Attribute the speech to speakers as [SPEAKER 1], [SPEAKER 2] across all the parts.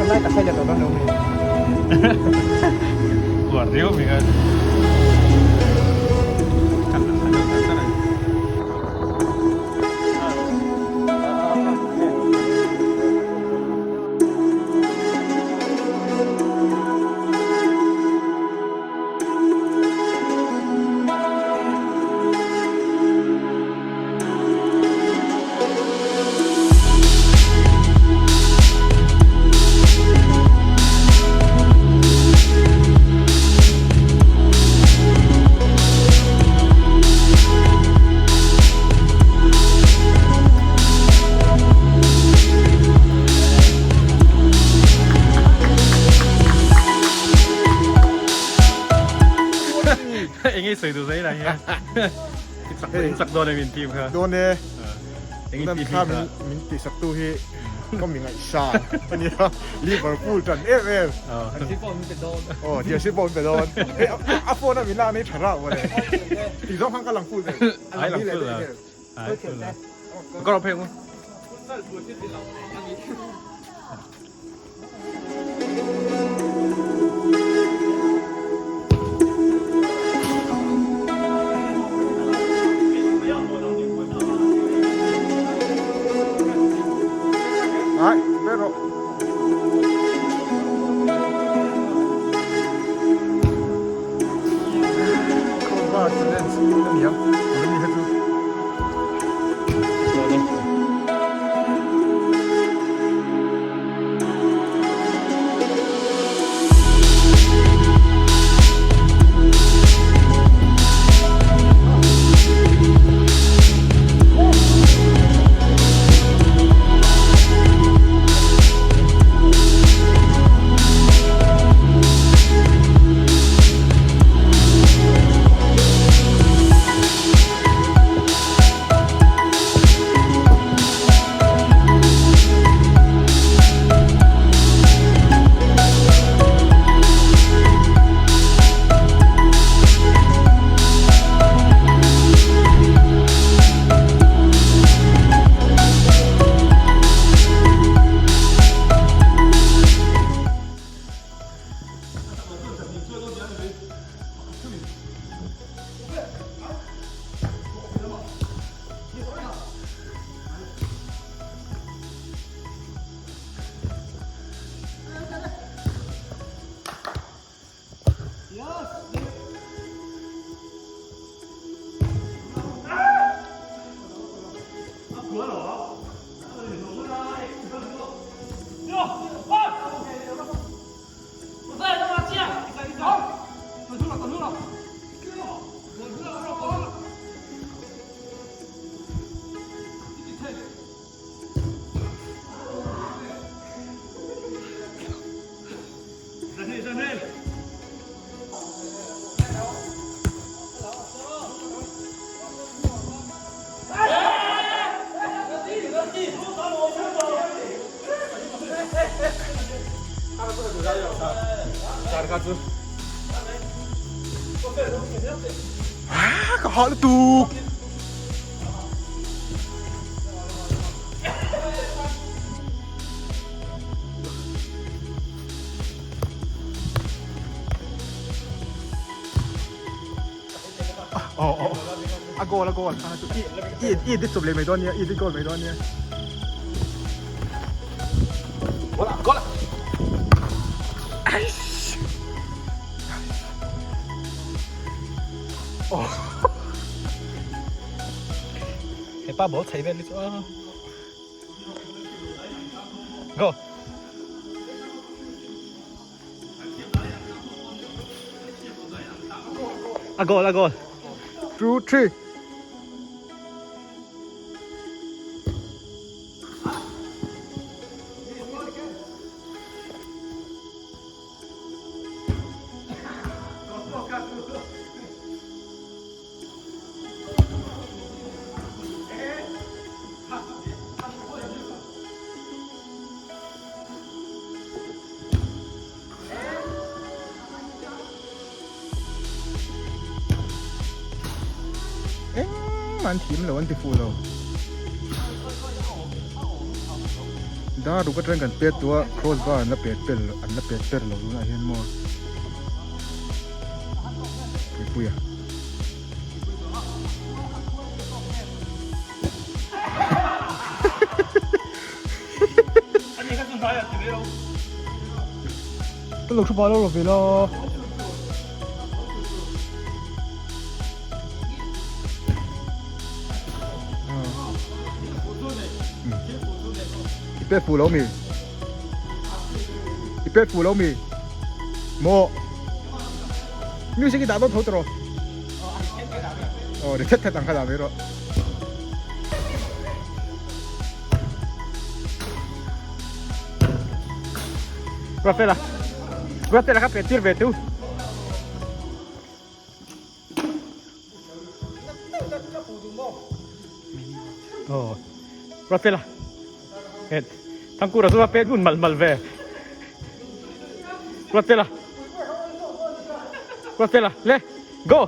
[SPEAKER 1] Tunlai ka sawi leh tawh dawn lo mi.
[SPEAKER 2] Uar riau mi kha. Eng nge sawi duh zai lah hian. In chak dawn em in team kha?
[SPEAKER 3] Dawn e.
[SPEAKER 2] Eng in team
[SPEAKER 3] kha min tih sak tu hi ka mi ngaihsan ania Liverpool tan em em.
[SPEAKER 1] Jersey pawh min pe dawn.
[SPEAKER 3] Oh jersey pawh min pe dawn. A phone a min lak nei tha rah mawle. Ti zawng khan ka lang full ve.
[SPEAKER 2] Ai lang full a. Ai full a. Ka rawh phei ang u.
[SPEAKER 3] Ai, ber rawh. Crowbar challenge a ni a, tuna mi kha chu. Ka hah lutuk. Oh oh a goal a goal i i dit chụp leh mai dawn nia i dit goal mai dawn nia goal goal oh
[SPEAKER 2] Hepa ball chhei vel hi chu a go A goal a goal
[SPEAKER 3] 2 3 Engmah an thim lo an ti fuh lo. Dar ruk atang kan pet tawh a cross bar an la pet pel an la pet per lo tunah hian maw Puipuia. Ka lo thu pah lo lo ve la. I pet fu lo mi? I pet fu lo mi? Maw? Music i dah dawn tho tawh rawh. Aw ri thet thet ang kha dah mai rawh.
[SPEAKER 2] Ruatfela Ruatfela kha pet tir ve tu. Aw Ruatfela het Thangkura chu a pet ngun mal mal ve. Ruatfela Ruatfela le go.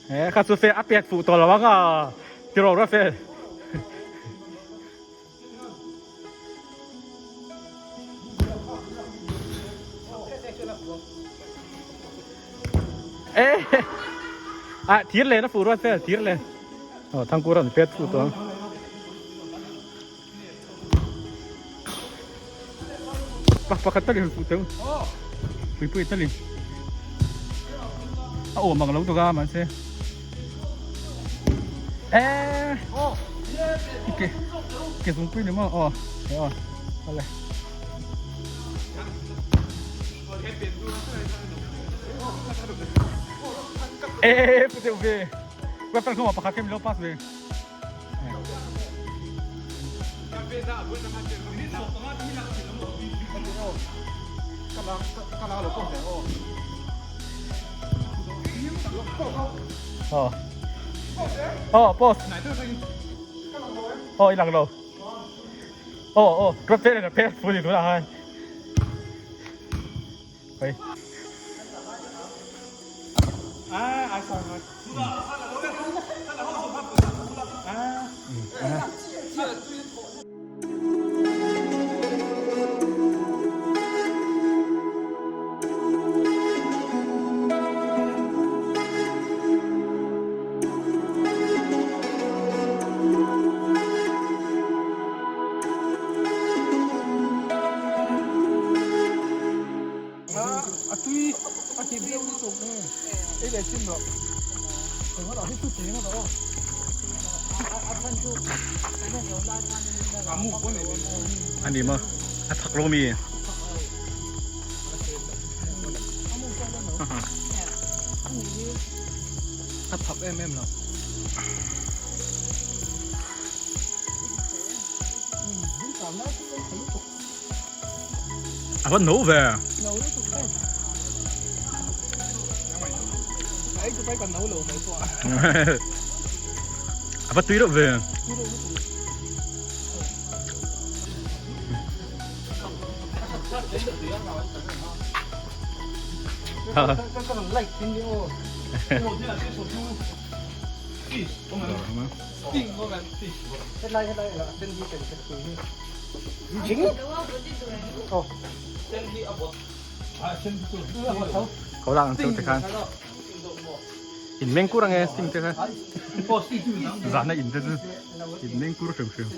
[SPEAKER 2] He kha chu fe a pet fuh tawh lo ang a tiraw Ruatfel. Ê à thir lên nó phụ ruột phê thir lên ờ thằng cô rần phết phụ tướng pak pakhat talin phụ tướng pui pui talin a ôm bằng lâu tu ga mà xe ê ke ke zung pui ni maw aw aw awle e e pu deuh ve weapon kha pakhat khem lo pass ve Ờ. Ờ, boss. Ờ, i lang lo. Ờ, ờ, drop te na phe fu ni tu la han. Hei.
[SPEAKER 3] A tui a thim deuh lutuk nge ei leh chim loh eng erawh hi chu cheng erawh aw
[SPEAKER 2] A ni maw a thak lo mi.
[SPEAKER 1] A thak em em lo.
[SPEAKER 2] A va no ve. A va tui reuh ve. Ko lang chu te khan in meng kur ange sting te kha zana in te chu in meng kur hrim hrim.